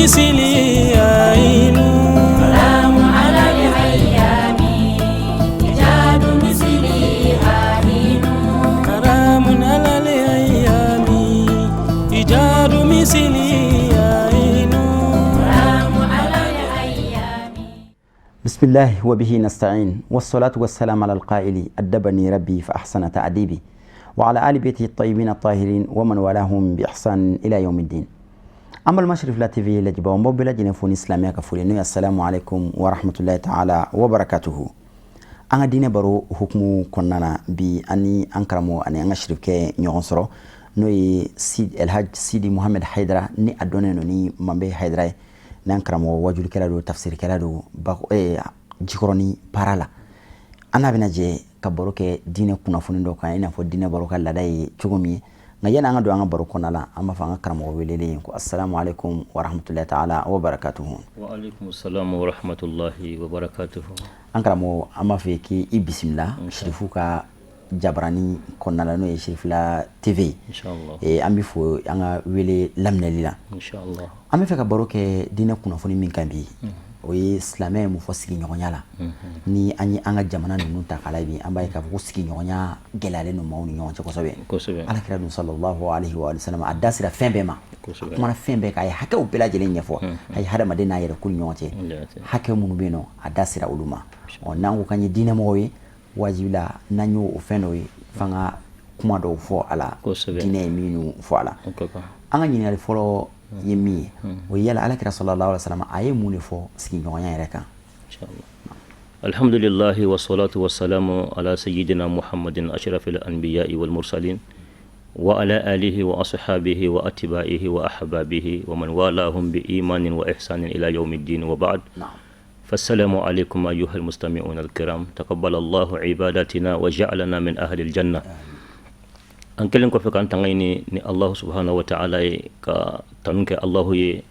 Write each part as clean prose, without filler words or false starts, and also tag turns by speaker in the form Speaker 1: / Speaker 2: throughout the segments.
Speaker 1: مثلي عين.
Speaker 2: حرام على الأيام إيجاد مثلها حين.
Speaker 1: حرام على الأيام إيجاد مثلي عين.
Speaker 2: حرام على الأيام.
Speaker 3: بسم الله وبه نستعين، والصلاة والسلام على القائل أدبني ربي فأحسن تأديبي، وعلى آل بيته الطيبين الطاهرين ومن والاهم بإحسان إلى يوم الدين. An balima Cherifla TV lajɛbaaw, n b'aw bɛɛ lajɛlen fo ni silamɛya ka foli, n'o ye assalamu alaikum wa rahmatullahi ta'ala wa barakatuhu. An ka diinɛ baro hukumu kɔnɔna na, bi an ni an karamɔgɔ ani an ka sirifkɛ ɲɔgɔn sɔrɔ, n'o ye Elhaj Sidi Muhamed Haidara, ni a dɔnnen don ni Manbe Haidara ye. N'an karamɔgɔ wajulikɛla don, tafsirikɛla don Jikɔrɔni para la. An n'a bɛna jɛ ka baro kɛ diinɛ kunnafoni dɔ kan, i n'a fɔ diinɛ baro ka laada ye cogo min ye. Nka yani an ka don an ka baro kɔnɔna la, an b'a fɔ an ka karamɔgɔ welelen ye ko assalamu alaikum wa rahmatullahi ta'ala wa barakatuhu.
Speaker 4: Wa alaikum salam wa rahmatullahi wa barakatuhu.
Speaker 3: An karamɔgɔ, an b'a fɔ k'i bisimila Sirifu ka jabarani kɔnɔna la, n'o ye Cherifla TV.
Speaker 4: Inshallah.
Speaker 3: An bɛ fo an ka wele laminɛli la.
Speaker 4: Inshallah.
Speaker 3: An bɛ fɛ ka baro kɛ diinɛ kunnafoni min kan bi, o ye silamɛ ye mun fɔ sigiɲɔgɔnya la. Ni an ye an ka jamana ninnu ta k'a lajɛ bi, an b'a ye k'a fɔ ko sigiɲɔgɔnya gɛlɛyalen don maaw ni ɲɔgɔn cɛ kosɛbɛ.
Speaker 4: Kosɛbɛ.
Speaker 3: Ala kira dun sallallahu alaihi wa sallam, a da sera fɛn bɛɛ ma, a kumana fɛn bɛɛ kan, a ye hakɛw bɛɛ lajɛlen ɲɛfɔ, a ye hadamaden n'a yɛrɛ ko ni ɲɔgɔn cɛ hakɛ minnu bɛ yen nɔ, a da sera olu ma. Ɔ, n'an ko k'an ye diinɛmɔgɔw ye, wajibi la n'an y'o fɛn dɔw ye, f'an ka kuma dɔw fɔ a la, diinɛ ye minnu fɔ a la. An ka ɲininkali fɔlɔ ye min ye, o ye yala alakira sallallahu alaihi wasallam, a ye mun de fɔ sigiɲɔgɔnya yɛrɛ kan?
Speaker 4: Inshallah. Alhamdulillah wa salatu wa salamu ala sayyidina Muhammadin ashrafil anbiya'i wal mursalin wa ala alihi wa ashabihi wa atba'ihi wa ahbabihi wa man walahum bi imanin wa ihsanin ila yawmiddin, wa ba'd. فالسلام عليكم أيها المستمعون الكرام، تقبل الله عباداتنا وجعلنا من أهل الجنة. An kɛlen kɔfɛ k'an tanga ɲini ni Allahu subhanahu wa ta'ala ye, ka tanu kɛ Allahu ye,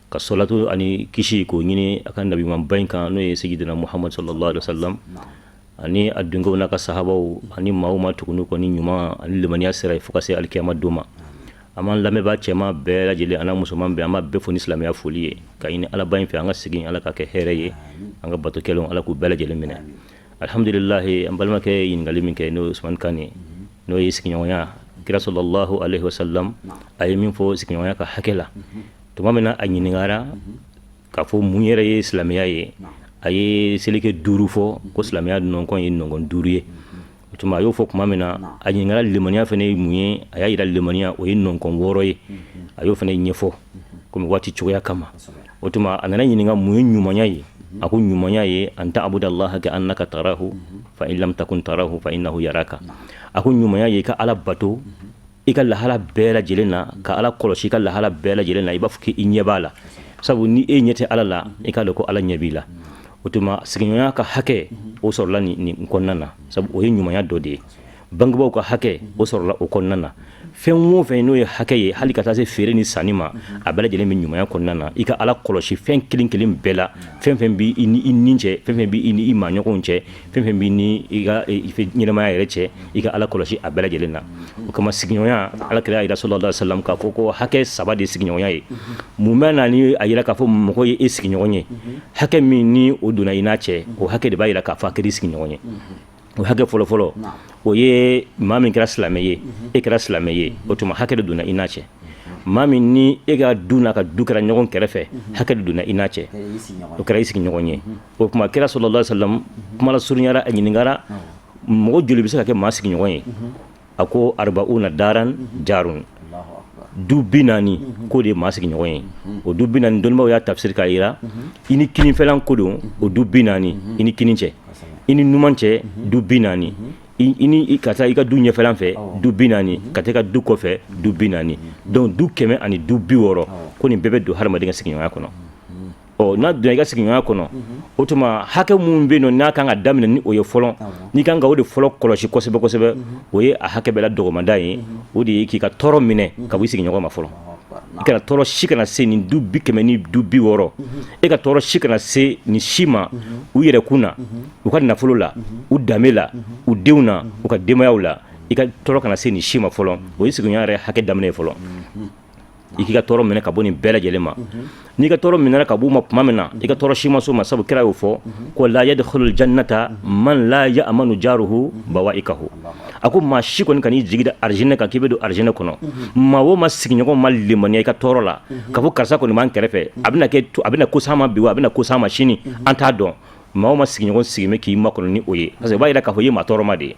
Speaker 4: ka salatu ani kisi k'o ɲini a ka nabiɲumanba in kan, n'o ye Sayyidina Muhammad sallallahu alaihi wasallam, ani a dunkew n'a ka sahabaw, ani maaw ma tugu n'u kɔ ni ɲuman ani limaniya sira ye fo ka se alikiyama don ma. An b'an lamɛnbaa cɛman bɛɛ lajɛlen an'a musoman bɛɛ, an b'a bɛɛ fo ni silamɛya foli ye, ka ɲini Alaba in fɛ an ka sigi, Ala ka kɛ hɛrɛ ye, an ka bato kɛlenw, Ala k'u bɛɛ lajɛlen minɛ. Alhamdulilahi, an balimakɛ ye ɲininkali min kɛ, n'o ye Usumani Kane, n'o ye sigiɲɔgɔnya, kira sallallahu alaihi wasallam a ye min fɔ sigiɲɔgɔnya ka hakɛ la. Tuma min na a ɲininkara k'a fɔ mun yɛrɛ ye silamɛya ye, a ye seleke 5 fɔ, ko silamɛya nɔnkɔn ye nɔnkɔn 5 ye. O tuma a y'o fɔ tuma min na, a ɲininkara limaniya fana ye mun ye, a y'a yira limaniya o ye nɔnkɔn 6 ye. A y'o fana ɲɛfɔ komi waati cogoya kama. O tuma a nana ɲininka mun ye ɲumanya ye, a ko ɲumanya ye an ta'budallaha ka annaka tarahu fa in lam takun tarahu fa innahu yaraka. A ko ɲumanya ye i ka Ala bato i ka lahala bɛɛ lajɛlen na, ka Ala kɔlɔsi i ka lahala bɛɛ lajɛlen na, i b'a fɔ k'i ɲɛ b'a la, sabu ni e ɲɛ tɛ Ala la, i k'a dɔn ko Ala ɲɛ b'i la. O tuma sigiɲɔgɔnya ka hakɛ o sɔrɔla nin kɔnɔna na, sabu o ye ɲumanya dɔ de ye. Bangebaaw ka hakɛ o sɔrɔla o kɔnɔna na. Fɛn o fɛn n'o ye hakɛ ye, hali ka taa se feere ni sanni ma, a bɛɛ lajɛlen bɛ ɲumanya kɔnɔna na. I ka Ala kɔlɔsi fɛn kelen kelen bɛɛ la, fɛn fɛn b'i ni i ni cɛ, fɛn fɛn b'i ni i maaɲɔgɔnw cɛ, fɛn fɛn b'i ni i ka ɲɛnamaya yɛrɛ cɛ, i ka Ala kɔlɔsi a bɛɛ lajɛlen na. O kama sigiɲɔgɔnya, Ala kira y'a yira sallallahu alaihi wasallam k'a fɔ ko hakɛ 3 de ye sigiɲɔgɔnya ye. Mun bɛ na ni a yira k'a fɔ mɔgɔ ye e sigiɲɔgɔn ye? Hakɛ min ni o donna i n'a cɛ, o hakɛ de b'a yira k'a fɔ a kɛra i sigiɲɔgɔn ye. O hakɛ fɔlɔfɔlɔ, o ye maa min kɛra silamɛ ye, e kɛra silamɛ ye, o tuma hakɛ de donna i n'a cɛ. Maa min ni e ka du n'a ka du kɛra ɲɔgɔn kɛrɛfɛ, hakɛ de donna i n'a cɛ, o kɛra i sigiɲɔgɔn ye. O tuma kira sallallahu alaihi wasallam kuma la surunyara, a ɲininkara mɔgɔ joli bɛ se ka kɛ maa sigiɲɔgɔn ye, a ko arba'una daran jarun, du 40 k'o de ye maa sigiɲɔgɔn ye. O du 40, dɔnnibaw y'a tafsiri k'a yira i ni kininfɛlan ko don, o du 40 i ni kinin cɛ, i ni numan cɛ du 40, i ni ka taa i ka du ɲɛfɛlan fɛ du 40, ka taa i ka du kɔfɛ du 40, donc du 100 ani du 60, ko nin bɛɛ bɛ don hadamaden ka sigiɲɔgɔnya kɔnɔ. Ɔ, n'a donna i ka sigiɲɔgɔnya kɔnɔ, o tuma hakɛ mun bɛ yen nɔ n'a kan ka daminɛ ni o ye fɔlɔ, n'i kan ka o de fɔlɔ kɔlɔsi kosɛbɛ kosɛbɛ, o ye a hakɛ bɛɛ la dɔgɔmada ye, o de ye k'i ka tɔɔrɔ minɛ ka bɔ i sigiɲɔgɔn ma fɔlɔ. I kana tɔɔrɔ si kana se nin du 100 ni du 60, e ka tɔɔrɔ si kana se nin si ma, u yɛrɛ kun na, u ka nafolo la, u danbe la, u denw na, u ka denbayaw la, i ka tɔɔrɔ kana se nin si ma fɔlɔ. O ye sigiɲɔgɔnya yɛrɛ hakɛ daminɛ ye fɔlɔ. I k'i ka tɔɔrɔ minɛ ka bɔ nin bɛɛ lajɛlen ma. N'i ka tɔɔrɔ minɛra ka b'u ma tuma min na, i ka tɔɔrɔ si ma s'u ma, sabu kira y'o fɔ ko la yadkhulul jannata man la ya'manu jaruhu bawaikahu. A ko maa si kɔni kan'i jigi da arijinɛ kan k'i bɛ don arijinɛ kɔnɔ, maa o maa sigiɲɔgɔn ma limaniya i ka tɔɔrɔ la, k'a fɔ karisa kɔni b'an kɛrɛfɛ, a bɛna kɛ, a bɛna ko s'an ma bi wa, a bɛna ko s'an ma sini, an t'a dɔn. Maa o maa sigiɲɔgɔn sigilen bɛ k'i makɔnɔ ni o ye, parce que o b'a jira k'a fɔ i ye maa tɔɔrɔma de ye.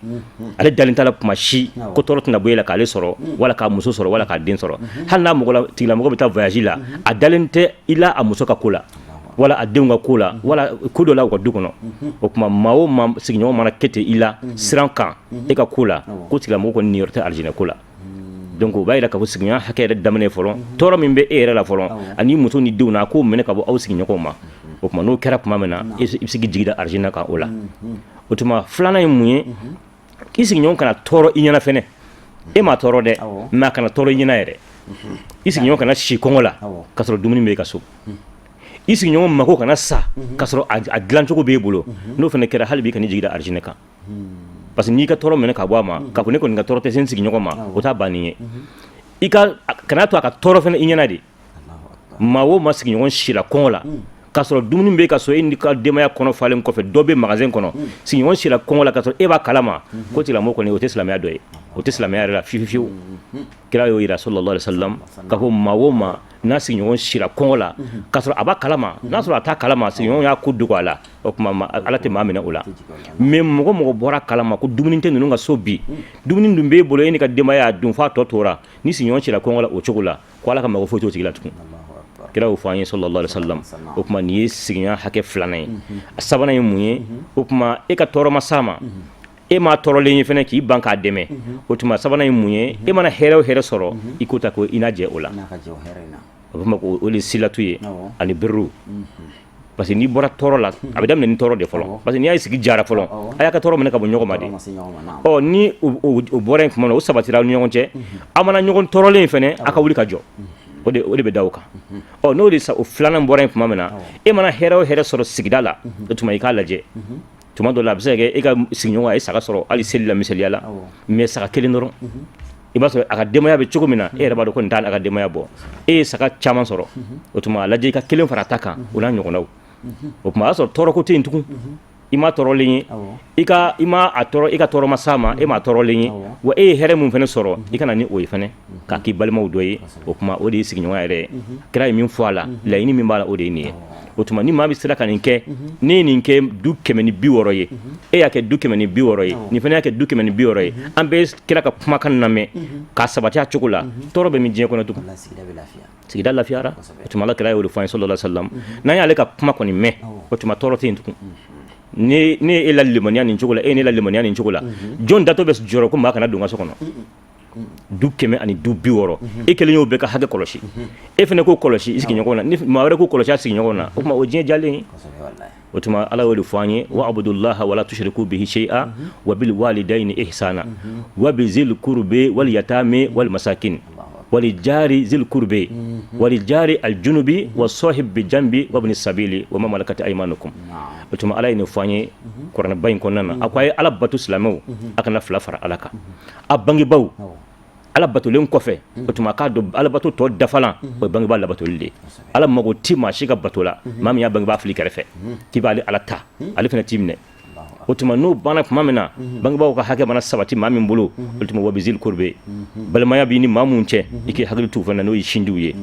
Speaker 4: Ale dalen t'a la kuma si ko tɔɔrɔ tɛna bɔ e la k'ale sɔrɔ, wala k'a muso sɔrɔ, wala k'a den sɔrɔ. Hali n'a mɔgɔ tigilamɔgɔ bɛ taa voyage la, a dalen tɛ i la a muso ka ko la, wala a denw ka ko la, wala ko dɔ la u ka du kɔnɔ. O tuma, maa o maa sigiɲɔgɔn mana kɛ ten i la siran kan e ka ko la, ko tigilamɔgɔ kɔni niyɔrɔ tɛ arijinɛ ko la. Donc o b'a jira k'a fɔ sigiɲɔgɔn hakɛ yɛrɛ daminɛ fɔlɔ, tɔɔrɔ min bɛ e yɛrɛ la fɔlɔ ani muso ni denw na, a k'o minɛ ka bɔ aw sigiɲɔgɔnw ma. O tuma, n'o kɛra tuma min na, i bɛ se k'i jigi da arijinɛ kan o la. O tuma, filanan ye mun ye? I sigiɲɔgɔn kana tɔɔrɔ i ɲɛna fɛnɛ. E ma tɔɔrɔ dɛ, mais a kana tɔɔrɔ i ɲɛna yɛrɛ. I sigiɲɔgɔn kana si kɔngɔ la ka sɔrɔ dumuni bɛ e ka so. I sigiɲɔgɔn mako kana sa ka sɔrɔ a dilancogo b'e bolo. N'o fana kɛra, hali bi kan'i jigi da arijinɛ kan, parce que n'i ka tɔɔrɔ minɛ ka bɔ a ma, k'a fɔ ne kɔni ka tɔɔrɔ tɛ se n sigiɲɔgɔn ma, o t'a banni ye. I ka kana to a ka tɔɔrɔ fana i ɲɛna de. Maa o maa sigiɲɔgɔn sira kɔngɔ la k'a sɔrɔ dumuni bɛ ka so, e n'i ka denbaya kɔnɔ falen kɔfɛ, dɔ bɛ magasin kɔnɔ, sigiɲɔgɔn sira kɔngɔ la k'a sɔrɔ e b'a kalama, ko tigilamɔgɔ kɔni, o tɛ silamɛya dɔ ye, o tɛ silamɛya yɛrɛ la fiyewu fiyewu. Kira y'o yira sallallahu alaihi wasallam k'a fɔ maa o maa n'a sigiɲɔgɔn sira kɔngɔ la k'a sɔrɔ a b'a kalama, n'a sɔrɔ a t'a kalama, sigiɲɔgɔn y'a ko dogo a la, o tuma Ala tɛ maa minɛ o la. Mais mɔgɔ mɔgɔ bɔra kalama ko dumuni tɛ ninnu ka so bi, dumuni dun b'e bolo, e n'i ka denbaya y'a dun f'a tɔ tora, ni sigiɲɔgɔn sira kɔngɔ la o cogo la, ko Ala ka mago foyi t'o tigi la tugun. Kira y'o fɔ an ye sallallahu alaihi wasallam. O tuma, nin ye sigiɲɔgɔn hakɛ filanan ye. A sabanan ye mun ye? O tuma, e ka tɔɔrɔ ma s'a ma, e m'a tɔɔrɔlen ye fɛnɛ k'i ban k'a dɛmɛ. O tuma, sabanan ye mun ye? E mana hɛrɛ o hɛrɛ sɔrɔ, i k'o ta ko i n'a jɛ o la. A bɛ fɔ ma ko o de silatu ye ani birru, parce que n'i bɔra tɔɔrɔ la, a bɛ daminɛ ni tɔɔrɔ de fɔlɔ, parce que n'i y'a sigi jara fɔlɔ, a y'a ka tɔɔrɔ minɛ ka bɔ ɲɔgɔn ma de. Ɔ, ni o bɔra yen tuma min na, o sabatira aw ni ɲɔgɔn cɛ, aw mana ɲɔgɔn tɔɔrɔlen in fɛnɛ, aw ka wuli ka jɔ, o de bɛ da o kan. Ɔ, n'o de o filanan bɔra yen tuma min na, e mana hɛrɛ o hɛrɛ sɔrɔ sigida la, o tuma i k'a lajɛ. Tuma dɔ la, a bɛ se ka kɛ e ka sigiɲɔgɔn a ye saga sɔrɔ, hali seli la misaliya la, mais saga kelen dɔrɔn, i b'a sɔrɔ a ka denbaya bɛ cogo min na, e yɛrɛ b'a dɔn ko nin t'a a ka denbaya bɔ. E ye saga caman sɔrɔ, o tuma a lajɛ i ka kelen fara ta kan, o n'a ɲɔgɔnnaw. O tuma, o y'a sɔrɔ tɔɔrɔko tɛ yen tugun. I ma tɔɔrɔlen ye, i ka i ma a tɔɔrɔ, i ka tɔɔrɔ ma s'a ma, e ma tɔɔrɔlen ye wa. E ye hɛrɛ mun fana sɔrɔ, i ka na ni o ye fana k'a k'i balimaw dɔ ye. O tuma, o de ye sigiɲɔgɔn yɛrɛ ye. Kira ye min fɔ a la, laɲini min b'a la, o de ye nin ye. O tuma, ni maa bɛ sera ka nin kɛ, ne ye nin kɛ du 160 ye, e y'a kɛ du 160 ye, nin fana y'a kɛ du 160 ye, an bɛ kira ka kumakan lamɛn k'a sabati a cogo la, tɔɔrɔ bɛ min diɲɛ kɔnɔ tugun? Sigida lafiyara. O tuma, Ala kira y'o de fɔ an ye sallallahu alaihi wasallam. N'an y'ale ka kuma kɔni mɛn, o tuma tɔɔrɔ tɛ yen tugun. Ne ye e la limaniya nin cogo la, e ye ne la limaniya nin cogo la, jɔn datɔ bɛ jɔrɔ ko maa kana don n ka so kɔnɔ? Du 160, e kelen y'o bɛɛ ka hakɛ kɔlɔsi, e fana k'o kɔlɔsi i sigiɲɔgɔn na, ni maa wɛrɛ k'o kɔlɔsi a sigiɲɔgɔn na, o tuma o diɲɛ diyalen ye. O tuma, Ala y'o de fɔ an ye: wa abudullaha wala tushriku bihi shay'a wa bil walidayni ihsana wa bi zil qurbi wal yatami wal masakin wal jari zil qurbi wal jari al junubi wa sahib bi jambi wa ibn sabili wa ma malakat aymanukum. O tuma, Ala ye nin fɔ an ye kuranɛba in kɔnɔna na. A ko a ye Ala bato, silamɛw, a kana fila fara Ala kan. A bangebaw, Ala batolen kɔfɛ, o tuma k'a dɔn Ala bato tɔ dafalan, o ye bangebaa labatoli de ye. Ala mago ti maa si ka bato la. Maa min y'a bangebaa fili kɛrɛfɛ k'i b'ale Ala ta, ale fana t'i minɛ. O tuma, n'o banna tuma min na, bangebaaw ka hakɛ mana sabati maa min bolo, o tuma, wabizil kurbe, balimaya b'i ni maa mun cɛ, i k'i hakili t'u fana na, n'o ye sinjiw ye.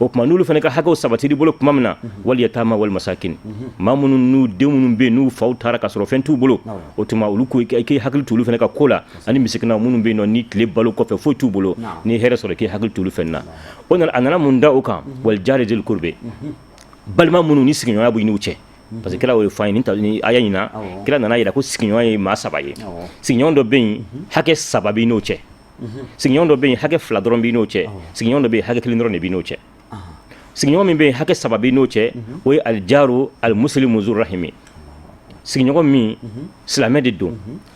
Speaker 4: O tuma, n'olu fana ka hakɛw sabatili bolo tuma min na, wal yatama wal masakin, maa minnu n'u den minnu bɛ yen, n'u faw taara ka sɔrɔ fɛn t'u bolo, o tuma olu ko i k'i hakili t'olu fana ka ko la, ani misikina minnu bɛ yen nɔ, ni tile balo kɔfɛ foyi t'u bolo, ni hɛrɛ sɔrɔ, i k'i hakili t'olu fana na. O nana, a nana mun da o kan? Wal jari zil kurbe, balima minnu ni sigiɲɔgɔnya b'u n'u cɛ, parce que kira y'o fɔ an ye ni aya in na. Kira nana yira ko sigiɲɔgɔn ye maa saba ye. Sigiɲɔgɔn dɔ bɛ yen, hakɛ saba b'i n'o cɛ. Sigiɲɔgɔn dɔ bɛ yen, hakɛ fila dɔrɔn b'i n'o cɛ. Sigiɲɔgɔn dɔ bɛ yen, hakɛ kelen dɔrɔn de b'i n'o cɛ. Sigiɲɔgɔn min bɛ yen, hakɛ saba b'i n'o cɛ, o ye alijaru alimusilimu zu rahimi, sigiɲɔgɔn min silamɛ de don,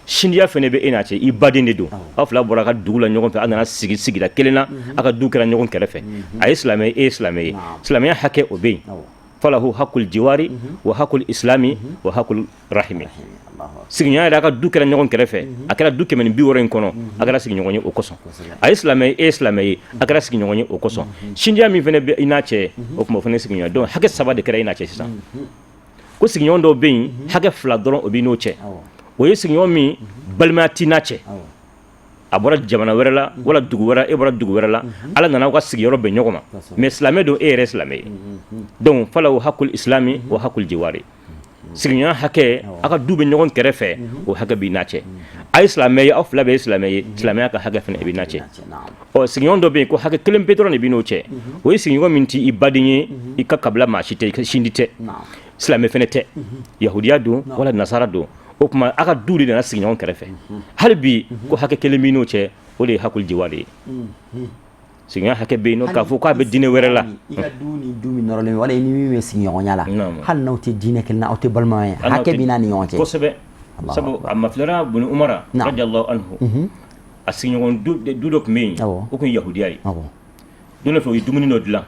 Speaker 4: sinjiya fana bɛ e n'a cɛ, i baden de don, aw fila bɔra ka dugu la ɲɔgɔn fɛ, a nana sigi sigida kelen na, aw ka du kɛra ɲɔgɔn kɛrɛfɛ, a ye silamɛ, e ye silamɛ ye, silamɛya hakɛ o bɛ yen. Falahu hakul jiwari wa hakul islami wa hakul rahimi. Sigiɲɔgɔnya yɛrɛ, a ka du kɛra ɲɔgɔn kɛrɛfɛ, a kɛra du 160 in kɔnɔ, a kɛra sigiɲɔgɔn ye o kosɔn. A ye silamɛ ye, e ye silamɛ ye, a kɛra sigiɲɔgɔn ye o kosɔn. Sinjiya min fana bɛ i n'a cɛ, o tuma o fana ye sigiɲɔgɔn. Donc hakɛ saba de kɛra i n'a cɛ sisan. Ko sigiɲɔgɔn dɔw bɛ yen, hakɛ fila dɔrɔn o b'i n'o cɛ. O ye sigiɲɔgɔn min balimaya t'i n'a cɛ, a bɔra jamana wɛrɛ la wala dugu wɛrɛ, e bɔra dugu wɛrɛ la, Ala nana aw ka sigiyɔrɔ bɛn ɲɔgɔn ma, mais silamɛ don, e yɛrɛ silamɛ ye. Donc falahu hakul islami wa hakul jiwari. Sigiɲɔgɔnya hakɛ, aw ka du bɛ ɲɔgɔn kɛrɛfɛ, o hakɛ b'i n'a cɛ. A ye silamɛ ye, aw fila bɛɛ ye silamɛ ye, silamɛya ka hakɛ fana b'i n'a cɛ. Ɔ, sigiɲɔgɔn dɔ bɛ yen ko hakɛ kelen pe dɔrɔn de b'i n'o cɛ. O ye sigiɲɔgɔn min t'i baden ye, i ka kabila maa si tɛ, i ka sindi tɛ, silamɛ fana tɛ, yahudiya don wala nasara don. O tuma aw ka du de nana sigi ɲɔgɔn kɛrɛfɛ. Hali bi ko hakɛ kelen b'i n'o cɛ, o de ye hakul jiwari ye. Sigiɲɔgɔn hakɛ bɛ yen k'a fɔ k'a bɛ diinɛ wɛrɛ la.
Speaker 3: I ka du ni du min nɔrɔlen wala i ni min bɛ sigiɲɔgɔnya la, hali n'aw tɛ diinɛ kelen na, aw tɛ balima ye, hakɛ b'i n'a ni ɲɔgɔn cɛ.
Speaker 4: Kosɛbɛ, sabu a mafilɛra Buni Umara radiyallahu anhu, a sigiɲɔgɔn du dɔ tun bɛ yen, o tun ye yahudiya ye. Don dɔ fɛ, u ye dumuni dɔ dilan.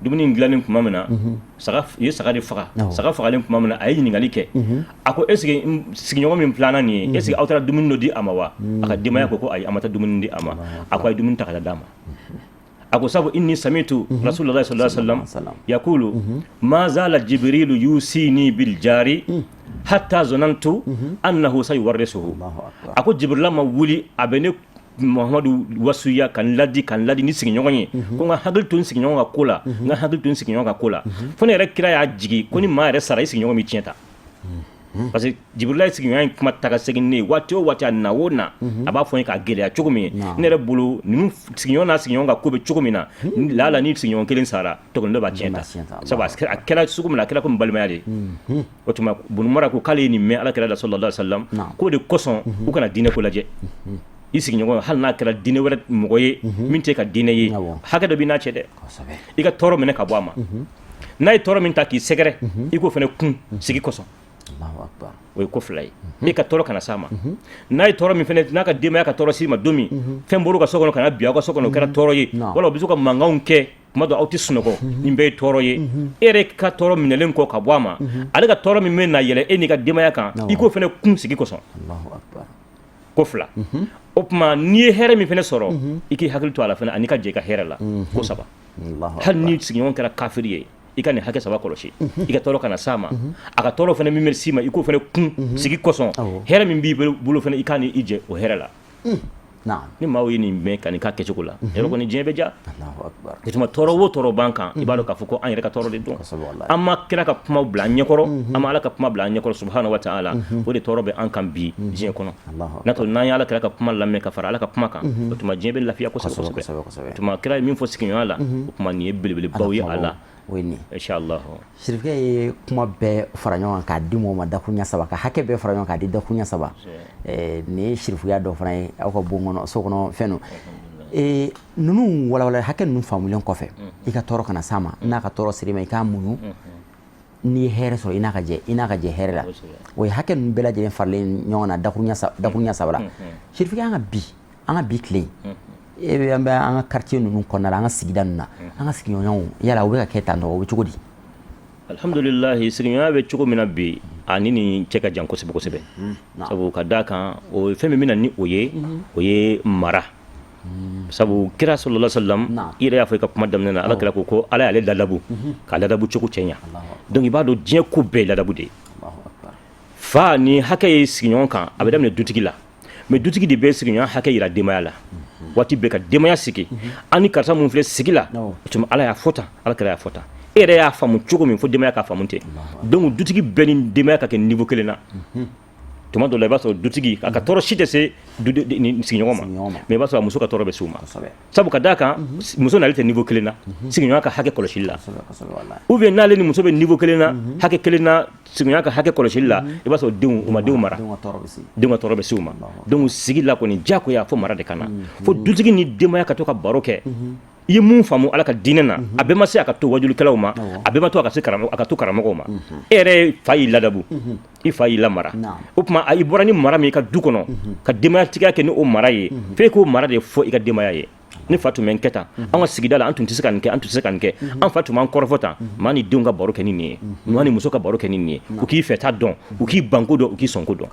Speaker 4: Dumuni in dilannen tuma min na, saga, u ye saga de faga. Saga fagalen tuma min na, a ye ɲininkali kɛ. A ko: est ce que sigiɲɔgɔn min filanan nin ye, est ce que aw taara dumuni dɔ di a ma wa? A ka denbaya ko ayi, a ma taa dumuni di a ma. A ko: a ye dumuni ta ka taa d'a ma. A ko sabu inni samitu rasulullah sallallahu alaihi wasallam yaqulu ma zala jibrilu yusini bil jari hatta zanantu annahu sayuwarrisuhu. A ko Jibrila ma wuli a bɛ ne Muhamadu wasuya ka n ladi, ka n ladi ni sigiɲɔgɔn ye, ko n ka hakili to n sigiɲɔgɔn ka ko la, n ka hakili to n sigiɲɔgɔn ka ko la, fo ne yɛrɛ kira y'a jigi ko ni maa yɛrɛ sara, i sigiɲɔgɔn bɛ tiɲɛ ta. Parce que Jibrila ye sigiɲɔgɔnya in kuma ta ka segin ne ye waati o waati, a na o na, a b'a fɔ n ye k'a gɛlɛya cogo min. Ne yɛrɛ bolo, ninnu sigiɲɔgɔn n'a sigiɲɔgɔn ka ko bɛ cogo min na, lala ni sigiɲɔgɔn kelen sara, tɔgɔ dɔ b'a tiɲɛ ta, sabu a kɛra cogo min na, a kɛra komi balimaya de ye. O tuma Bunu Mara ko k'ale ye nin mɛn Ala kira la sallallahu alaihi wasallam, k'o de kosɔn u kana diinɛ ko lajɛ. I sigiɲɔgɔn, hali n'a kɛra diinɛ wɛrɛ mɔgɔ ye min tɛ ka diinɛ ye, hakɛ dɔ b'i n'a cɛ dɛ. I ka tɔɔrɔ minɛ ka bɔ a ma. N'a ye tɔɔrɔ min ta k'i sɛgɛrɛ, i k'o fana kun sigi kosɔn. O ye ko fila ye. E ka tɔɔrɔ kana s'a ma. N'a ye tɔɔrɔ min fana, n'a ka denbaya ka tɔɔrɔ s'i ma don min, fɛn bɔr'u ka so kɔnɔ ka na bin aw ka so kɔnɔ, o kɛra tɔɔrɔ ye, wala u bɛ se ka mankanw kɛ kuma dɔ, aw tɛ sunɔgɔ, nin bɛɛ ye tɔɔrɔ ye. E yɛrɛ ka tɔɔrɔ minɛlen kɔ ka bɔ a ma, ale ka tɔɔrɔ min bɛ na yɛlɛ e n'i ka denbaya kan, i k'o fana kun sigi kosɔn. Ko fila. O tuma n'i ye hɛrɛ min fana sɔrɔ, i k'i hakili to a la fana, ani ka jɛ i ka hɛrɛ la. Ko saba. Hali ni sigiɲɔgɔn kɛra kafiri ye, i ka nin hakɛ saba kɔlɔsi: i ka tɔɔrɔ kana s'a ma, a ka tɔɔrɔ fana min bɛ s'i ma, i k'o fana kun sigi kosɔn, hɛrɛ min b'i bolo fana, i k'a ni i jɛ o hɛrɛ la. Ni maaw ye nin mɛn ka nin k'a kɛcogo la, yɔrɔ kɔni diɲɛ bɛ diya. O tuma tɔɔrɔ o tɔɔrɔ b'an kan, i b'a dɔn k'a fɔ ko an yɛrɛ ka tɔɔrɔ de don. An ma kira ka kuma bila an ɲɛkɔrɔ, an ma Ala ka kuma bila an ɲɛkɔrɔ subahana wa taala. O de tɔɔrɔ bɛ an kan bi diɲɛ kɔnɔ. N'a to n'an ye Ala kira ka kuma lamɛn ka fara Ala ka kuma kan, o tuma diɲɛ bɛ lafiya kosɛbɛ kosɛbɛ. O tuma kira ye min fɔ sigiɲɔgɔnya la, o tuma nin ye belebelebaw ye a la.
Speaker 3: O ye nin
Speaker 4: inshallah.
Speaker 3: Sirifukɛ ye kuma bɛɛ fara ɲɔgɔn kan k'a di mɔgɔ ma dakuruɲa saba, ka hakɛ bɛɛ fara ɲɔgɔn kan k'a di dakuruɲa saba. Nin ye sirifuya dɔ fana ye aw ka bon kɔnɔ, so kɔnɔ fɛn don. Ninnu walawala hakɛ ninnu faamulen kɔfɛ, i ka tɔɔrɔ kana s'a ma, n'a ka tɔɔrɔ ser'i ma, i k'a muɲu, n'i ye hɛrɛ sɔrɔ, i n'a ka jɛ, i n'a ka jɛ hɛrɛ la. O ye hakɛ ninnu bɛɛ lajɛlen faralen ɲɔgɔn na dakuruɲa saba la. Sirifukɛ, an ka bi tile, e bɛ an bɛ an ka quartier ninnu kɔnɔna la, an ka sigida ninnu na, an ka sigiɲɔgɔnw, yala u bɛ ka kɛ tan tɔ, o bɛ cogo di?
Speaker 4: Alhamdulilahi, sigiɲɔgɔnya bɛ cogo min na bi, a ni nin cɛ ka jan kosɛbɛ kosɛbɛ. Sabu ka d'a kan, o fɛn min bɛ na ni o ye, o ye mara. Sabu kira sallallahu alaihi wasallam, i yɛrɛ y'a fɔ i ka kuma daminɛ na, Ala kira ko Ala y'ale ladabu k'a ladabu cogo cɛ ɲa. Donc i b'a dɔn diɲɛ ko bɛɛ ye ladabu de ye. Fa ni hakɛ ye sigiɲɔgɔn kan, a bɛ daminɛ dutigi la. Mais dutigi de bɛ sigiɲɔgɔn hakɛ yira denbaya la waati bɛɛ, ka denbaya sigi: an ni karisa mun filɛ sigi la, o tuma Ala y'a fɔ tan, Ala kira y'a fɔ tan, e yɛrɛ y'a faamu cogo min, fo denbaya k'a faamu ten. Donc dutigi bɛɛ ni denbaya ka kɛ niveau kelen na. Tuma dɔ la, i b'a sɔrɔ dutigi a ka tɔɔrɔ si tɛ se sigiɲɔgɔn ma, mais i b'a sɔrɔ a muso ka tɔɔrɔ bɛ se u ma. Sabu ka d'a kan, muso n'ale tɛ niveau kelen na sigiɲɔgɔn ka hakɛ kɔlɔsili la, ou bien n'ale ni muso bɛ niveau kelen na, hakɛ kelen na, sigiɲɔgɔn ka hakɛ kɔlɔsili la, i b'a sɔrɔ denw, u ma denw mara, denw ka tɔɔrɔ bɛ se u ma. Donc sigi la kɔni, diyagoya fo mara de ka na, fo dutigi ni denbaya ka to ka baro kɛ. I ye mun faamu Ala ka diinɛ na? A bɛɛ ma se a ka to wajulikɛlaw ma, a bɛɛ ma to a ka se a ka to karamɔgɔw ma. E yɛrɛ fa y'i ladabu, i fa y'i lamara. O tuma i bɔra ni mara min i ka du kɔnɔ, ka denbayatigiya kɛ ni o mara ye, f'e k'o mara de fɔ i ka denbaya ye. Ne fa tun bɛ n kɛ tan, an ka sigida la, an tun tɛ se ka nin kɛ, an tun tɛ se ka nin kɛ, an fa tun b'an kɔrɔfɔ tan. Maa ni denw ka baro kɛ ni nin ye, maa ni muso ka baro kɛ ni nin ye, u k'i fɛta dɔn, u k'i banko dɔn, u k'i sɔnko dɔn.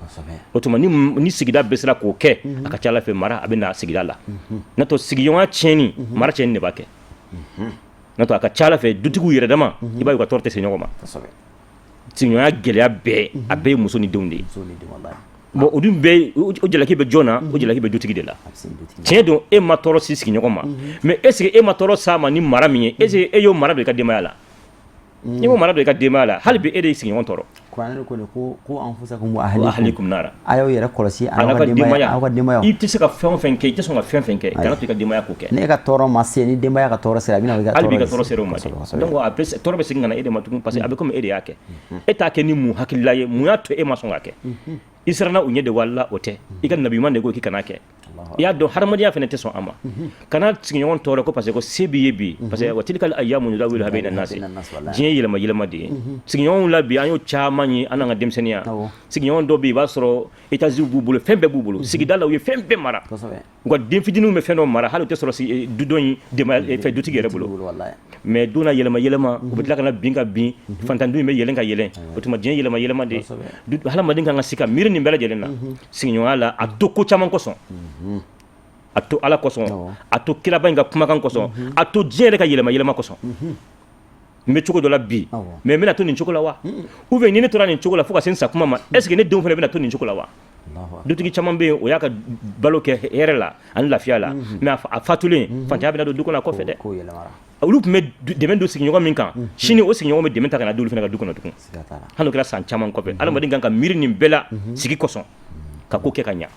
Speaker 4: O tuma ni sigida bɛɛ sera k'o kɛ, a ka ca Ala fɛ, mara a bɛ na sigida la. N'o tɛ, sigiɲɔgɔnya tiɲɛni, mara tiɲɛni de b'a kɛ. N'o tɛ, a ka ca Ala fɛ, dutigiw yɛrɛ dama, i b'a ye u ka tɔɔrɔ tɛ se ɲɔgɔn ma. Sigiɲɔgɔnya gɛlɛya bɛɛ, a bɛɛ ye muso ni denw de ye. Bon, o dun bɛɛ, o jalaki bɛ jɔn na? O jalaki bɛ dutigi de la. Tiɲɛ don, e ma tɔɔrɔ si sigiɲɔgɔn ma, mais est ce que e ma tɔɔrɔ s'a ma ni mara min ye, est ce que e y'o mara don i ka denbaya la? I m'o mara don i ka denbaya la. Hali bi e de y'i sigiɲɔgɔn tɔɔrɔ.
Speaker 3: Kuranɛ ko de ko anfusakum wa
Speaker 4: ahlikum nara.
Speaker 3: A y'aw yɛrɛ kɔlɔsi a ka denbaya, aw ka denbaya.
Speaker 4: I tɛ se ka fɛn o fɛn kɛ, i tɛ sɔn ka fɛn fɛn kɛ, kana to i ka denbaya k'o kɛ.
Speaker 3: Ne ka tɔɔrɔ ma se, ni denbaya ka tɔɔrɔ sera, a bɛna i ka
Speaker 4: tɔɔrɔ, hali bi ka tɔɔrɔ sera o ma. Donc a bɛ tɔɔrɔ bɛ segin ka na e de ma tugun, parce que a bɛ komi e de y'a kɛ. E t'a kɛ ni mun hakilila ye? Mun y'a to e ma sɔn ka kɛ? I siranna u ɲɛ de wala o tɛ? I ka nabi ɲuman de ko k'i kana kɛ. I y'a dɔn, hadamadenya fana tɛ sɔn a ma. Kana sigiɲɔgɔn tɔɔrɔ ko parce que ko se b'i ye bi, parce que wa tilkal ayyamu nudawiluha bayna nasi. Diɲɛ ye yɛlɛma yɛlɛma de ye. Sigiɲɔgɔnw la bi, an y'o caman ye an n'an ka denmisɛnninya. Sigiɲɔgɔn dɔ bɛ yen, i b'a sɔrɔ étage b'u bolo, fɛn bɛɛ b'u bolo sigida la, u ye fɛn bɛɛ mara. U ka den fitininw bɛ fɛn dɔ mara, hali o tɛ sɔrɔ du dɔ in denbaya fɛ, dutigi yɛrɛ bolo. Mais don na yɛlɛma yɛlɛma, u bɛ tila ka na bin ka bin, fantandun in bɛ yɛlɛn ka yɛlɛn. O tuma diɲɛ yɛlɛma yɛlɛma de. Hadamaden kan ka se ka miiri nin bɛɛ lajɛlen na sigiɲɔgɔnya la. A to ko caman kosɔn, a to Ala kosɔn, a to kiraba in ka kumakan kosɔn, a to diɲɛ yɛrɛ ka yɛlɛma yɛlɛma kosɔn. N bɛ cogo dɔ la bi, mais n bɛna to nin cogo la wa? Ou bien ni ne tora nin cogo la fo ka se n sa kuma ma, est ce que ne denw fana bɛna to nin cogo la wa? Dutigi caman bɛ yen, o y'a ka balo kɛ hɛrɛ la ani lafiya la, mais a fatulen, fantanya bɛna don du kɔnɔ a kɔfɛ dɛ. Olu tun bɛ dɛmɛ don sigiɲɔgɔn min kan, sini o sigiɲɔgɔn bɛ dɛmɛ ta ka na di olu fana ka du kɔnɔ tugun, hali n'o kɛra san caman kɔfɛ. Adamaden kan ka miiri nin bɛɛ la sigi kosɔn, ka ko kɛ ka ɲa,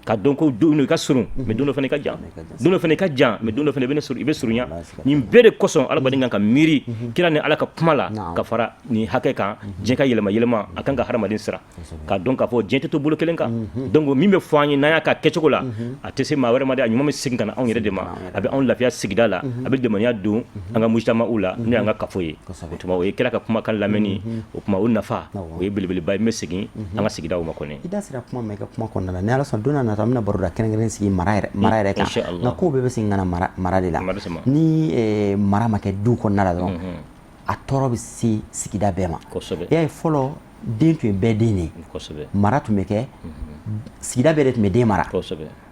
Speaker 4: ka dɔn ko don i ka surun, mais don dɔ fana i ka jan, don dɔ fana i ka jan, mais don dɔ fana i bɛ surunya. Nin bɛɛ de kosɔn, adamaden kan ka miiri kira ni Ala ka kuma la ka fara nin hakɛ kan. Diɲɛ ka yɛlɛma yɛlɛma, a kan ka hadamaden siran ka dɔn k'a fɔ diɲɛ tɛ to bolo kelen kan. Donc min bɛ fɔ an ye, n'an y'a ka kɛcogo la, a tɛ se maa wɛrɛ ma dɛ, a ɲuman bɛ segin ka na anw yɛrɛ de ma. A bɛ anw lafiya sigida la, a bɛ limaniya don an ka mujtama'u la, n'o y'an ka kafo ye. O tuma o ye kira ka kumakan lamɛnni. O tuma o nafa, o ye belebeleba ye. N bɛ segin an ka sigidaw ma kɔni.
Speaker 3: I da sera kuma ma i ka kuma kɔnɔna la. Ni Ala sɔnna, don n'a nata, an bɛna baroda kɛrɛnkɛrɛn sigi mara yɛrɛ kan. Nka kow bɛɛ bɛ segin ka na mara de la. Ni mara ma kɛ du kɔnɔna la dɔrɔn, a tɔɔrɔ bɛ se sigida bɛɛ ma. I y'a ye, fɔlɔ den tun ye bɛɛ den de ye, mara tun bɛ kɛ, sigida bɛɛ de tun bɛ den mara.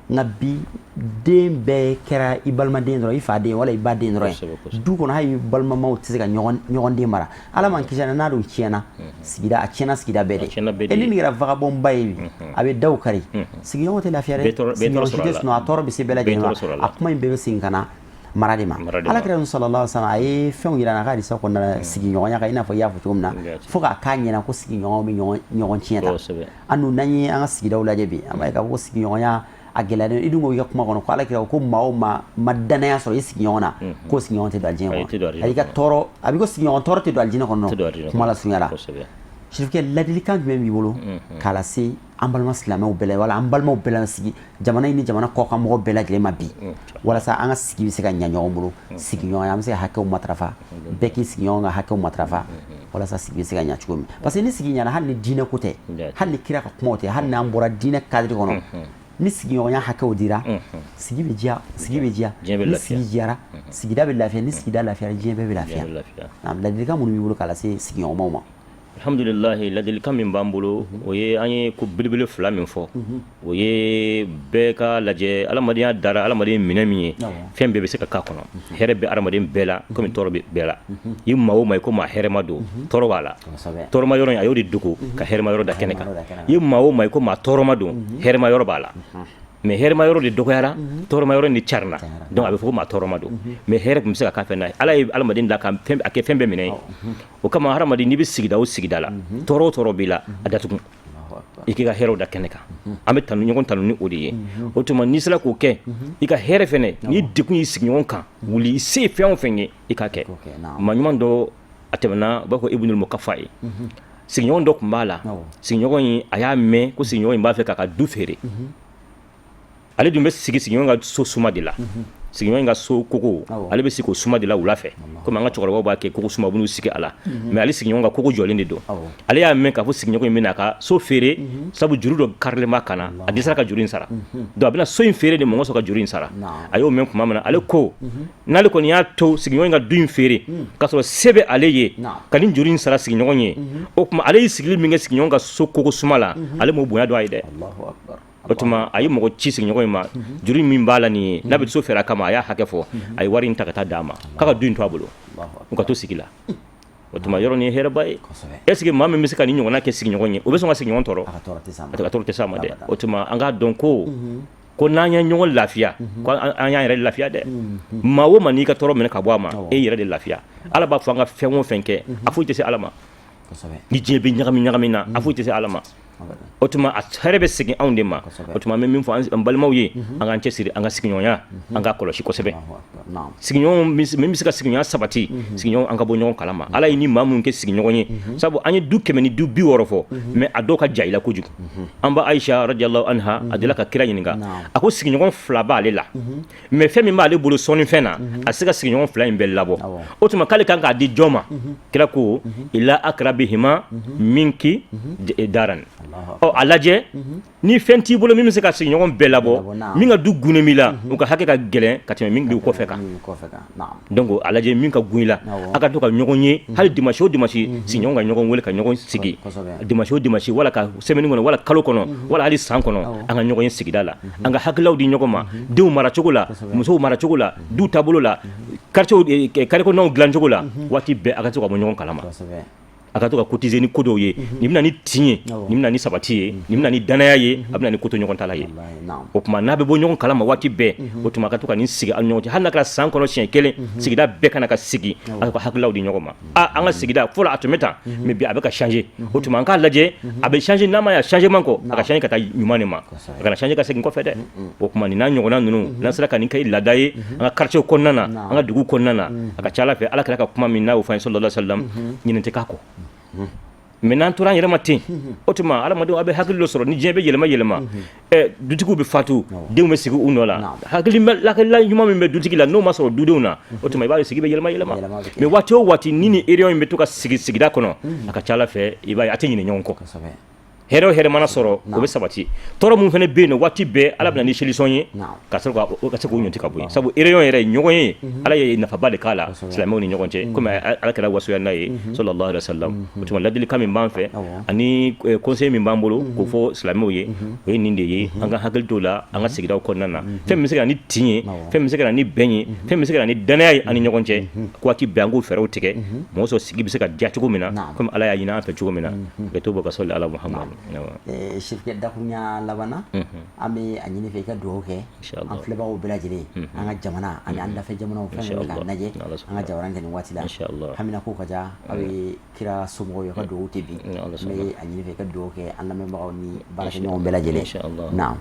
Speaker 3: Nka bi, den bɛɛ kɛra i balimaden dɔrɔn, i fa den wala i ba den dɔrɔn ye du kɔnɔ. Hali balimamaw tɛ se ka ɲɔgɔn den mara. Ala man kisi, n'a dun tiɲɛna sigida, a tiɲɛna sigida bɛɛ de. E ni nin kɛra vagabond ba ye bi, a bɛ daw kari, sigiɲɔgɔn tɛ lafiya dɛ, sigiɲɔgɔn si tɛ sunɔgɔ, a tɔɔrɔ bɛ se bɛɛ lajɛlen ma. A kuma in bɛɛ bɛ segin ka na mara de ma. Ala kira sallallahu alaihi wasallam, a ye fɛnw yira n'a ka hadisa kɔnɔna la sigiɲɔgɔnya kan, i n'a fɔ i y'a fɔ cogo min na, fo k'a k'a ɲɛna ko sigiɲɔgɔnw bɛ ɲɔgɔn tiɲɛ ta. An dun, n'an ye an ka sigidaw lajɛ bi, an b'a ye k'a fɔ ko sigiɲɔgɔnya a gɛlɛyalen. I dun ko i ka kuma kɔnɔ ko ala kira ko maa o maa ma danaya sɔrɔ i sigiɲɔgɔn na, k'o sigiɲɔgɔn tɛ don alijinɛ kɔnɔ. A y'i ka tɔɔrɔ, a b'i ko sigiɲɔgɔn tɔɔrɔ tɛ don alijinɛ kɔnɔ, kuma la surunya la. Sirifukɛ, ladilikan jumɛn b'i bolo k'a lase an balima silamɛw bɛɛ la, wala an balimaw bɛɛ la, sigi jamana in ni jamana kɔkan mɔgɔ bɛɛ lajɛlen ma bi, walasa an ka sigi bɛ se ka ɲɛ ɲɔgɔn bolo, sigiɲɔgɔnya, an bɛ se ka hakɛw matarafa, bɛɛ k'i sigiɲɔgɔn ka hakɛw matarafa, walasa sigi bɛ se ka ɲɛ cogo min? Parce que ni sigi ɲɛna, hali ni diinɛ ko tɛ, hali ni kira ka kumaw tɛ, hali n'an bɔra diinɛ cadre kɔnɔ, ni sigiɲɔgɔnya hakɛw dira, sigi bɛ diya, sigi bɛ diya. Ni sigi diyara, sigida bɛ lafiya. Ni sigida lafiyara, diɲɛ bɛɛ bɛ lafiya. Ladilikan minnu b'i bolo k'a lase sigiɲɔgɔnmaw ma?
Speaker 4: Alhamdulilahi, ladilikan min b'an bolo, o ye an ye ko belebele fila min fɔ, o ye bɛɛ ka lajɛ adamadenya dara adamaden minɛ min ye, fɛn bɛɛ bɛ se ka k'a kɔnɔ. Hɛrɛ bɛ adamaden bɛɛ la komi tɔɔrɔ bɛ bɛɛ la. I maa o maa i ko maa hɛrɛma don, tɔɔrɔ b'a la. Tɔɔrɔma yɔrɔ in, a y'o de dogo ka hɛrɛma yɔrɔ da kɛnɛ kan. I maa o maa i ko maa tɔɔrɔma don, hɛrɛma yɔrɔ b'a la, mais hɛrɛma yɔrɔ de dɔgɔyara, tɔɔrɔma yɔrɔ de carina. Donc a bɛ fɔ ko maa tɔɔrɔma don, mais hɛrɛ tun bɛ se ka k'a fɛ n'a ye. Ala ye adamaden da ka fɛn a kɛ fɛn bɛɛ minɛ ye. O kama, hadamaden, n'i bɛ sigida o sigida la, tɔɔrɔ o tɔɔrɔ b'i la, a datugu, i k'i ka hɛrɛw da kɛnɛ kan. An bɛ tanu, ɲɔgɔn tanu ni o de ye. O tuma n'i sera k'o kɛ, i ka hɛrɛ fɛnɛ, ni degun y'i sigiɲɔgɔn kan, wuli, i se ye fɛn o fɛn ye, i k'a kɛ. Maa ɲuman dɔ, a tɛmɛna, u b'a fɔ Ibnul Mukafa ye, sigiɲɔgɔn dɔ tun b'a la. Sigiɲɔgɔn in, a y'a mɛn ko sigiɲɔgɔn in b'a fɛ k'a ka du feere. Ale dun bɛ sigi sigiɲɔgɔn ka so suma de la. Sigiɲɔgɔn in ka so kogo, ale bɛ sigi o suma de la wula fɛ, komi an ka cɛkɔrɔbaw b'a kɛ, kogo suma, u b'u sigi a la. Mais ale sigiɲɔgɔn ka kogo jɔlen de don. Ale y'a mɛn k'a fɔ sigiɲɔgɔn in bɛna a ka so feere, sabu juru dɔ karilen b'a kan na, a dɛsɛra ka juru in sara. Donc a bɛna so in feere de mɔgɔ sɔrɔ ka juru in sara. A y'o mɛn tuma min na, ale ko n'ale kɔni y'a to sigiɲɔgɔn in ka du in feere k'a sɔrɔ se bɛ ale ye ka nin juru in sara sigiɲɔgɔn ye, o tuma ale y'i sigili min kɛ sigiɲɔgɔn ka so kogo suma la, ale m'o bonya dɔn a ye dɛ. O tuma a ye mɔgɔ ci sigiɲɔgɔn in ma, juru min b'a la nin ye, n'a bɛ so feere a kama, a y'a hakɛ fɔ, a ye wari in ta ka taa d'a ma k'a ka du in to a bolo, u ka to sigi la. O tuma yɔrɔ nin ye hɛrɛba ye. Est ce que maa min bɛ se ka nin ɲɔgɔnna kɛ sigiɲɔgɔn ye, o bɛ sɔn ka sigiɲɔgɔn tɔɔrɔ? A ka tɔɔrɔ tɛ s'a ma dɛ. O tuma an k'a dɔn ko n'an ye ɲɔgɔn lafiya, ko an y'an yɛrɛ lafiya dɛ. Maa o maa n'i ka tɔɔrɔ minɛ ka bɔ a ma, e yɛrɛ de lafiya. Ala b'a fɔ an ka fɛn o fɛn kɛ, a foyi tɛ se Ala ma. Ni diɲɛ bɛ ɲagami ɲagami na, a foyi tɛ se Ala ma. O tuma a hɛrɛ bɛ segin anw de ma. O tuma an bɛ min fɔ an balimaw ye, an k'an cɛsiri an ka sigiɲɔgɔnya, an k'a kɔlɔsi kosɛbɛ. Sigiɲɔgɔn min bɛ se ka sigiɲɔgɔnya sabati, sigiɲɔgɔn an ka bɔ ɲɔgɔn kalama. Ala ye ni maa minnu kɛ sigiɲɔgɔn ye, sabu an ye du 100 ni du 60 fɔ, mais a dɔw ka ja i la kojugu. An ba Ayisa radiyallahu anha, a delila ka kira ɲininka, a ko sigiɲɔgɔn fila b'ale la, mais fɛn min b'ale bolo sɔnnifɛn na, a se ka sigiɲɔgɔn fila in bɛɛ labɔ. O tuma k'ale kan k'a di jɔn ma? Kira ko ila akrabihima minki daran. Ɔ, a lajɛ, ni fɛn t'i bolo min bɛ se ka sigiɲɔgɔn bɛɛ labɔ, min ka du gunnen b'i la, u ka hakɛ ka gɛlɛn ka tɛmɛ min bɛ kɔfɛ kan. Donc a lajɛ min ka gun i la, a ka to ka ɲɔgɔn ye hali dimanche o dimanche, sigiɲɔgɔn ka ɲɔgɔn wele ka ɲɔgɔn sigi dimanche o dimanche, wala ka semaine kɔnɔ, wala kalo kɔnɔ, wala hali san kɔnɔ, an ka ɲɔgɔn ye sigida la, an ka hakililaw di ɲɔgɔn ma, denw maracogo la, musow maracogo la, du taabolo la, quartier carré kɔnɔnaw dilancogo la. Waati bɛɛ a ka to ka bɔ ɲɔgɔn kalama, a ka to ka cotiser ni ko dɔw ye. Nin bɛna ni tin ye, nin bɛna ni sabati ye, nin bɛna ni danaya ye, a bɛna ni ko to ɲɔgɔn ta la ye. O tuma n'a bɛ bɔ ɲɔgɔn kalama waati bɛɛ, o tuma a ka to ka nin sigi aw ni ɲɔgɔn cɛ, hali n'a kɛra san kɔnɔ siɲɛ kelen, sigida bɛɛ kana ka sigi, a ka hakililaw di ɲɔgɔn ma. A an ka sigida fɔlɔ a tun bɛ tan, mais bi a bɛ ka changer. O tuma an k'a lajɛ, a bɛ changer, n'a ma ɲa changement kɔ, a ka changer ka taa ɲuman de ma, a kana changer ka segin kɔfɛ dɛ. O tuma nin n'a ɲɔgɔnna ninnu, n'an sera ka nin kɛ laada ye an ka quartier kɔnɔna na, an ka dugu kɔnɔna na, a ka ca Ala fɛ, Ala kɛra ka kuma min n'a y'o fɔ an ye sallallahu alaihi wasallam, ɲinɛ tɛ k'a kɔ. Mais n'an tora an yɛrɛ ma ten, o tuma adamadenw a bɛ hakili dɔ sɔrɔ ni diɲɛ bɛ yɛlɛma yɛlɛma, dutigiw bɛ fatu, denw bɛ sigi u nɔ la, hakilila ɲuman min bɛ dutigi la, n'o ma sɔrɔ dudenw na, o tuma i b'a ye sigi bɛ yɛlɛma yɛlɛma. Mais waati o waati ni réunion in bɛ to ka sigi sigida kɔnɔ, a ka ca Ala fɛ, i b'a ye a tɛ ɲinɛ ɲɔgɔn kɔ. Hɛrɛ o hɛrɛ mana sɔrɔ, o bɛ sabati. Tɔɔrɔ mun fana bɛ yen nɔ, waati bɛɛ Ala bɛna ni solution ye ka sɔrɔ ka se k'o ɲɔti ka bɔ yen, sabu réunion yɛrɛ ɲɔgɔn ye, Ala ye nafaba de k'a la silamɛw ni ɲɔgɔn cɛ, komi Ala kɛra wasuya n'a ye sallallahu alaihi wasallam. O tuma ladilikan min b'an fɛ ani conseil min b'an bolo k'o fɔ silamɛw ye, o ye nin de ye: an ka hakili t'o la an ka sigidaw kɔnɔna na, fɛn min bɛ se ka na ni tin ye, fɛn min bɛ se ka na ni bɛn ye, fɛn min bɛ se ka na ni danaya ye an ni ɲɔgɔn cɛ, waati bɛɛ an k'o fɛɛrɛw tigɛ, mɔgɔ sɔrɔ sigi bɛ se ka diya cogo min na, komi Ala y'a ɲini an fɛ cogo min na. Ka to bɔ ka sɔli ala Muhammad.
Speaker 3: Sirikɛ, dakurunya laban na, an bɛ a ɲini fɛ i ka dugawu kɛ an filɛbagaw bɛɛ lajɛlen, an ka jamana ani an dafɛ jamanaw, fɛn fɛn bɛ k'an lajɛ an ka jamana kɛ nin waati la, hamina ko ka ca. Aw ye kira somɔgɔw ye, ka dugawu tɛ bi. N bɛ a ɲini fɛ i ka dugawu kɛ an lamɛnbagaw ni baarakɛɲɔgɔnw bɛɛ lajɛlen. Naam.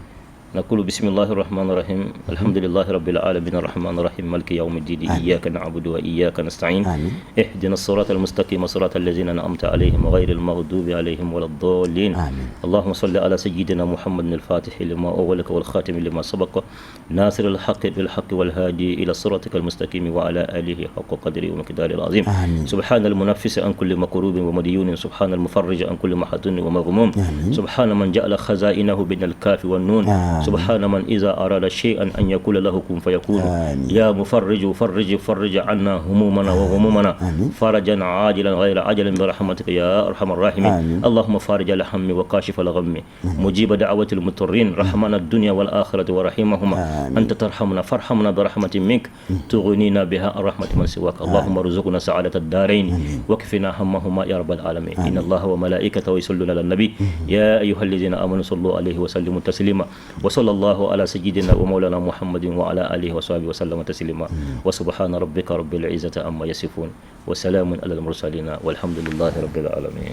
Speaker 4: نقول بسم الله الرحمن الرحيم، الحمد لله رب العالمين، الرحمن الرحيم، مالك يوم الدين، إياك نعبد وإياك نستعين، اهدنا الصراط المستقيم، صراط الذين أنعمت عليهم غير المغضوب عليهم ولا الضالين. آمين. اللهم صل على سيدنا محمد الفاتح لما أغلق والخاتم لما سبق، ناصر الحق بالحق، والهادي إلى صراطك المستقيم، وعلى آله حق قدره ومقداره العظيم. آمين. سبحان المنفس عن كل مكروب ومديون، سبحان المفرج عن كل محزون ومغموم. آمين. سبحان من جعل خزائنه بين الكاف والنون. آمين. سبحان من إذا أراد شيئا أن يقول له كن فيكون. آمين. يا مفرج فرج فرج عنا همومنا وغمومنا. آمين. فرجا عاجلا غير عجل برحمتك يا أرحم الراحمين. آمين. اللهم فارج الهم وكاشف الغم. آمين. مجيب دعوة المضطرين، رحمن الدنيا والآخرة ورحيمهما. آمين. أنت ترحمنا فارحمنا برحمة منك تغنينا بها عن رحمة من سواك. اللهم ارزقنا سعادة الدارين. آمين. واكفنا همهما يا رب العالمين. آمين. إن الله وملائكته يصلون على النبي. يا أيها الذين آمنوا صلوا عليه وسلموا تسليما. وصلى الله على سيدنا ومولانا محمد وعلى آله وصحبه وسلم تسليما. وسبحان ربك رب العزة عما يصفون وسلام على المرسلين والحمد لله رب العالمين.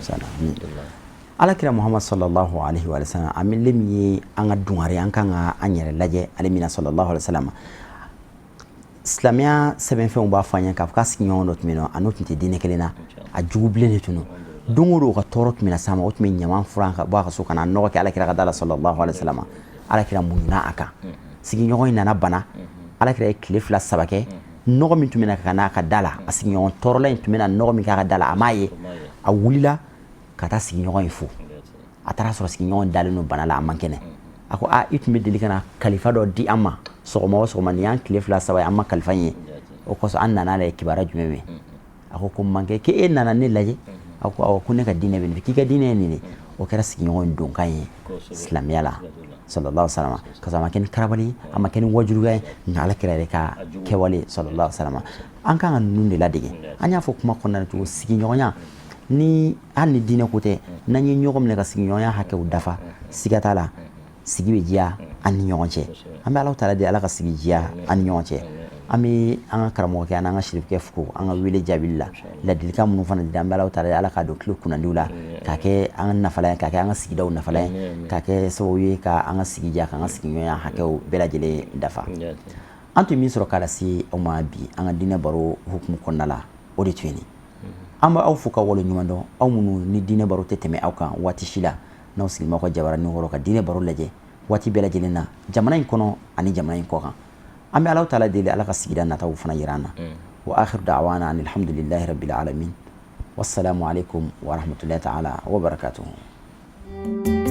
Speaker 3: Ala kira Muhammad sallallahu alaihi wa sallam, an bɛ min ye an ka dungare, an kan ka an yɛrɛ lajɛ ale min na sallallahu alaihi wa sallam. Silamɛya sɛbɛnfɛnw b'a fɔ an ye k'a fɔ k'a sigiɲɔgɔn dɔ tun bɛ yen nɔ, a n'o tun tɛ diinɛ kelen na, a jugu bilen de tun don. Don o don o ka tɔɔrɔ tun bɛ na s'a ma, o tun bɛ ɲaman furan ka bɔ a ka so ka na nɔgɔ kɛ ala kira ka da la sallallahu alaihi wa sallam. Ala kira muɲuna a kan. Sigiɲɔgɔn in nana bana. Ala kira ye tile 2 3 kɛ, nɔgɔ min tun bɛ na ka n'a ka da la, a sigiɲɔgɔn tɔɔrɔla in tun bɛ na nɔgɔ min k'a ka da la, a m'a ye. A wulila ka taa sigiɲɔgɔn in fo. A taara sɔrɔ sigiɲɔgɔn dalen don bana la, a man kɛnɛ. A ko: "A, i tun bɛ deli ka na kalifa dɔ di an ma sɔgɔma o sɔgɔma. Nin y'an tile 2 3 ye, an ma kalifa in ye. O kosɔn an nana lajɛ, kibaruya jumɛn bɛ?" A ko mankɛ, k'e nana ne lajɛ? A ko: "Awɔ." Ko ne ka diinɛ bɛ nin fɛ, k'i ka diinɛ ye nin de. O kɛra sigiɲɔgɔn in donkan ye silamɛya la, sallallahu alaihi wasallam, ka sɔrɔ a ma kɛ ni karabali, a ma kɛ ni wajuruya ye, nka Ala kira yɛrɛ ka kɛwale, sallallahu alaihi wasallam. An kan ka ninnu de ladege. An y'a fɔ kuma kɔnɔna na cogo, sigiɲɔgɔnya ni hali ni diinɛ ko tɛ, n'an ye ɲɔgɔn minɛ ka sigiɲɔgɔnya hakɛw dafa, siga t'a la, sigi bɛ diya an ni ɲɔgɔn cɛ. An bɛ Ala taala di, Ala ka sigi diya an ni ɲɔgɔn cɛ. An bɛ an ka karamɔgɔkɛ an n'an ka sirifukɛ fo an ka wele jaabili la. Ladilikan minnu fana di, an bɛ Ala taala, Ala k'a don tulo kunnandiw la, k'a kɛ an ka nafalan ye, k'a kɛ an ka sigidaw nafalan ye, k'a kɛ sababu ye ka an ka sigi diya, k'an ka sigiɲɔgɔnya hakɛw bɛɛ lajɛlen dafa. An tun min sɔrɔ k'a lase aw ma bi an ka diinɛ baro hukumu kɔnɔna la, o de tun ye nin. An bɛ aw fo ka wale ɲuman dɔn, aw minnu ni diinɛ baro tɛ tɛmɛ aw kan waati si la, n'aw sigilen b'aw ka jabaranin kɔrɔ ka diinɛ baro lajɛ waati bɛɛ lajɛlen na, jamana in kɔnɔ ani jamana in kɔ kan. An bɛ Ala taala deli, Ala ka sigida nataw fana yira an na. Wa akhiru da'wana anil hamdulillahi rabbil alamin. Wassalamu alaikum wa rahmatullahi ta'ala wa barakatuhu.